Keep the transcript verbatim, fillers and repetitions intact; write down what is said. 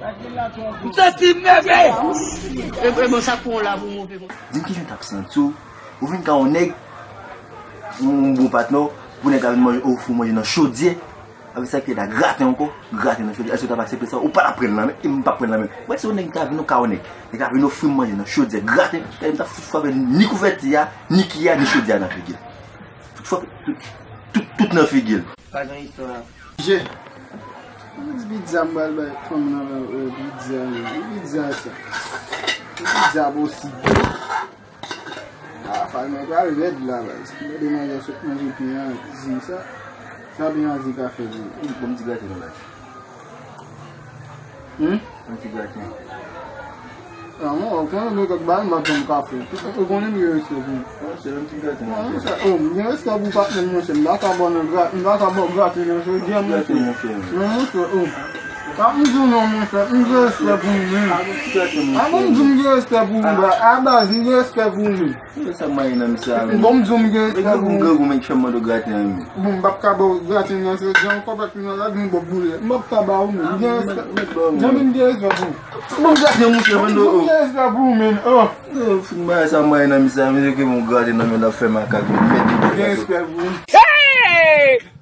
M santi m mèvèy. E, e bon, sa k pran w la pou move konsa? Di m kijan w t ap santi w. Ou vin ka yon nèg, yon, yon bon patnè w, pou nèg la vin manje, ofri w manje nan chodyè. Avèk sa ki la graten ankò, graten nan chodyè. Èske w t ap aksepte sa? Ou pa t ap pran l nan men, e m p ap pran l nan men. Mwen, se yon nèg ki ta vin yon ka yon nèg. Nèg la vin ofri m manje nan chodyè, graten. Kè m t ap fout frape ni kouvèti a, ni ki a, ni chodyè a nan figi l. Fout frape tout, tout, tout nan figi l. Pa gen istwa. Je. Mwen di pizza m pral bay fanm nan, euh, pizza, men ki pizza sa? Ki pizza posib? Ah, fanm nan pral rèd la, baz. Mwen de manje sot manje pen an, di sa. Sa pen an di ka fè di. Wi, bon, m di gate nan baz. Hmm? Yon ti graten. Ah, mwen, ou konnen mwen kèk bagay, m pa janm ka fè. Ou konnen m gen respè pou ou. Yon ti graten. Ah, monchè, oh, m gen respè pou patnè m, monchè. M pa ka ba w nan graten, m pa ka ba w graten nan chodyè, monchè. Graten, monchè. Non, monchè, oh. Sa m di w non, monchè, m gen respè pou ou, men. Yon ti graten, monchè. Ah, bon, m di w m gen respè pou ou, ba. Ah, baz, m gen respè pou ou, men. Sa m mayen nan misye a, men. Bon, m di w m gen respè pou ou. Grangou, grangou, men ki fè m mande w graten an, men. Bon, m p ap ka ba w graten nan chodyè ankò, paske nan la gen bòb boulèt. M p ap ka ba ou, men. M gen respè. Janmi, m gen respè pou ou. Bon, graten, monchè, m gen respè pou ou, men. Oh. Yo, fin bagay sa m mayen nan misye a, men, ke bon graten nan men l ap fè makak, men. M gen respè pou ou. Hey!